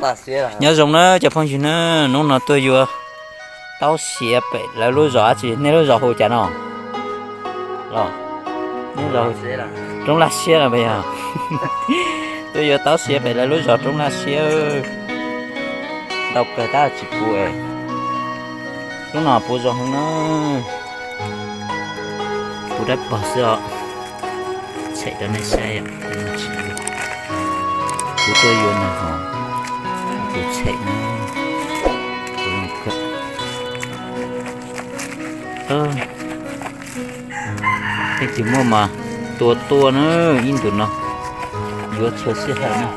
Nyob zoo na cov phooj ywg na, hnub no tuaj yuav taub siav pem lawv lub zos dab tsi, nej lub zos hu cas no? Roob Laj Siab no yog. Tuaj yuav taub siav pem lawv lub zos Roob Laj Siab. Ntau kawg tab tsis puv. Hnub no puv zoo heev na. Puv dawb paug xwb os. Tshem rau nej saib. Kuv tuaj yuav no ho kuv tshem na. Leej twg muaj mas tua tuaj na, ib ntus no yuav txhua sij hawm na.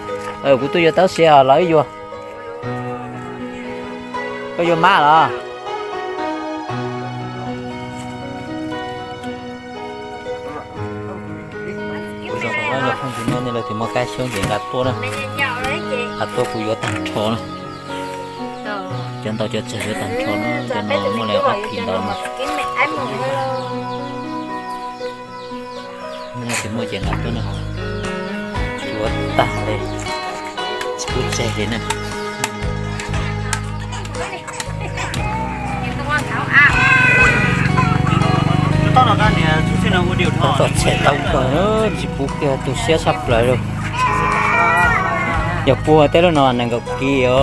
Kuv tuaj yuav taub siav os, los wb yuav. Koj yuav mab los? Kuv zoo rau nej los phooj ywg na, nej leej twg muaj kab xyoob ces nqa tuaj na. Nqa tuaj kuv yuav tag nrho na. Cov ntau cov tsawg yuav tag nrho na, cov no muaj li ob phim ntau no. Nej leej twg muaj ces nqa tuaj na. Yuav tag li, tsis pub tseg li na. Tau tshem tau kawg, tsis pub kiag, tu siab tshaj plaws li. Yog puag tej lub no nees nkaum kis os.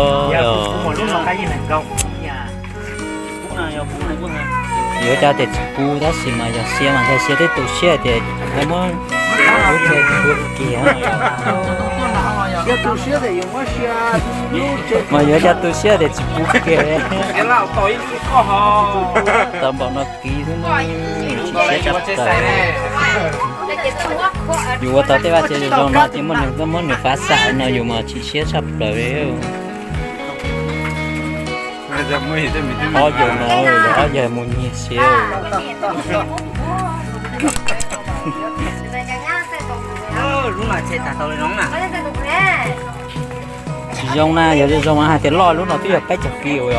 Yuav cas tias tsis pub, tab sis mas yog siav mas ntshai siav twb tu siab tias muab lub tsev pub kiag. Mas yuav cas tu siab tias tsis pub kiag. Tau npaum no kiv xwb, tsis siab tshaj plaws. Yus ua tau tej vaj tse zoo zoo no ces muab nws, muab nws fav xam no yus mas tsis siab tshaj plaws li. Ob yawg no, yog ob yawg mus nyiag siav. Tsis zoo na, yog zoo zoo hais tias loj lub no twb yog peb caug kis os.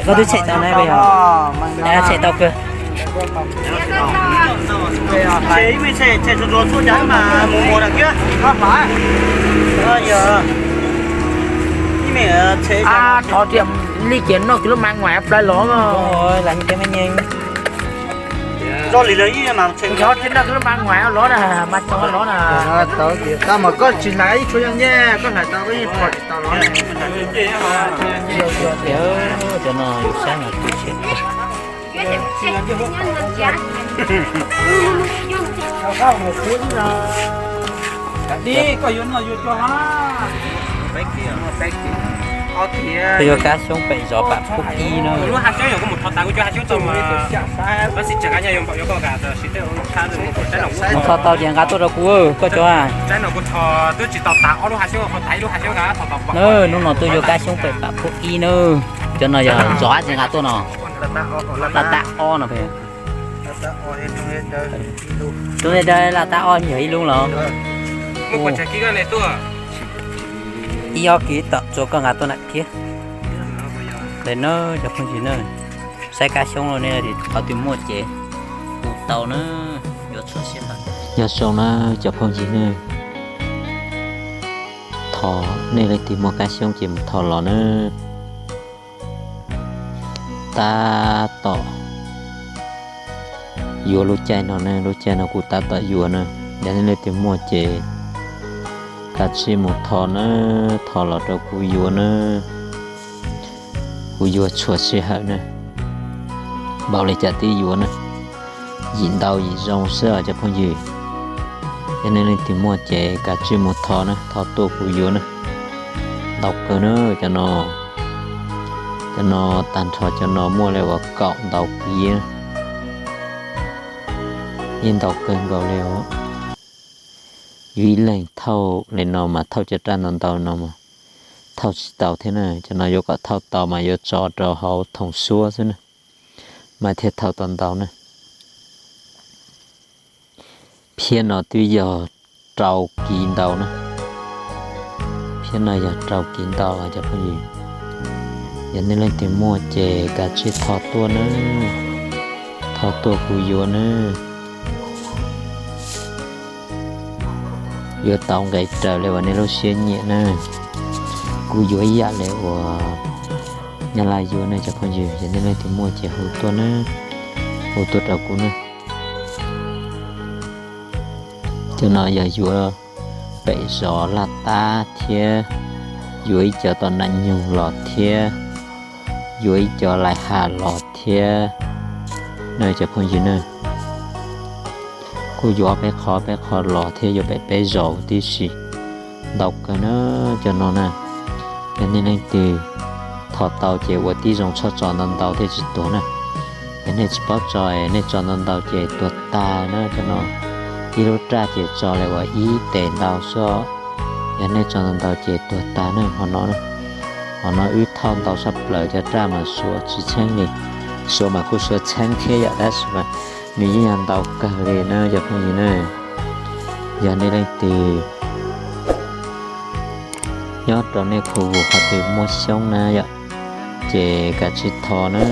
Koj twb tshem tau na, tshem tau kawg. Thov tias li ces noj kiag lub ma nguais plaws los. Thov tias noj kiag lub ma nguais los na, mas tau los na. Tau mas koj tsis hlais ib txhua yog nyiaj, koj hlais tau koj yeej pom tsis tau los. Cov no yus saib mas tu siab. Koj yuav kab xyoob pem zos Pam Phuj ib na. Mus tho tau ces nqa tuaj rau kuv, koj cov. Hnub no tuaj yuav kab xyoob pem Pam Phuj ib na. Cov no yog zos dab tsi nqa tuaj no? Laj tab ob no. Roob Dej Dawb Laj tab ob yog ib lub los? Ib ob kis tom tsuas koj nqa tuaj na thiab. Ntawm no cov phooj ywg na, saib kab xyoob los ne, qhov twg muaj ces hu tau na, yuav txhua sij hawm. Nyob zoo na cov phooj ywg na, thov nej leej twg muaj kab xyoob ces mus thov los na. Tab tom yuav lub caij no ne, lub caij no kuv tab tom yuav na. Yog nej leej twg muaj ces kav tsij mus thov na, thov los rau kuv yuav na. Kuv yuav txhua sij hawm na, npaum li cas twb yuav na. Yim ntau yim zoo xwb os cov phooj ywg. Yog nej leej twg muaj ces kav tsij mus thov na, thov tuaj kuv yuav na. Ntau kawg na cov no. Cov no tag nrho cov no muaj li uas kaum ntau kis. Yeej ntau kawg nkaus li os. Yus ib leeg thauj li no mas thauj cov raj ntau ntau no mas thauj tsis tau thiab na. Cov no yuav kom thauj tau mas yuav tso rau hauv thoom suab xwb na, mas thiaj thauj tau ntau na. Phiab no twb yog rau kis ntau na. Phiab no yog rau kis ntau cov phooj ywg. Yog nej leej twg muaj ces kav tsij tho tuaj nawb, tho tuaj kuv yuav nawb. Yuav tau nqe raws li uas nej lub siab nyiam nawb. Kuv yuav ib yam li uas Nyab Laj yuav nawb cov phooj ywg. Yog nej leej twg muaj ces hu tuaj nawb, hu tuaj rau kuv nawb. Cov no yog yuav pem zos Laj Tab thiab, yuav ib co tom Nam Nyoog los thiab, yuav ib co Lais Has los thiab nawb cov phooj ywg nawb. Kuj yuav peb qhov peb qhov los thiab yuav pem peb zos tib si. Ntau kawg na cov no na. Yog nej leej twg tho tau ces ua tib zoo txhob tso ntau ntau thiaj tsis tuag na. Yog nej tsis paub tso, nej tso ntau ntau ces tuag tag na cov no. Ib lub raj ces tso li uas ib tes ntau xwb. Yog nej tso ntau ntau ces tuag tag na. Qhov no, qhov no wb thauj ntau saj plaws cov raj mas Suav tsis txheeb li. Suav mas kuj Suav txheeb thiab yom, tab sis mas nws yeej yog ntau kawg li na cov phooj ywg na. Yog nej leej twg nyob rau nej khu vus qhov twg muaj xyoob na yom, ces kav tsij tho na.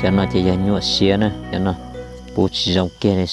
Cov no ces yog nyuam siav na, cov no puv tsis zoo kiag li.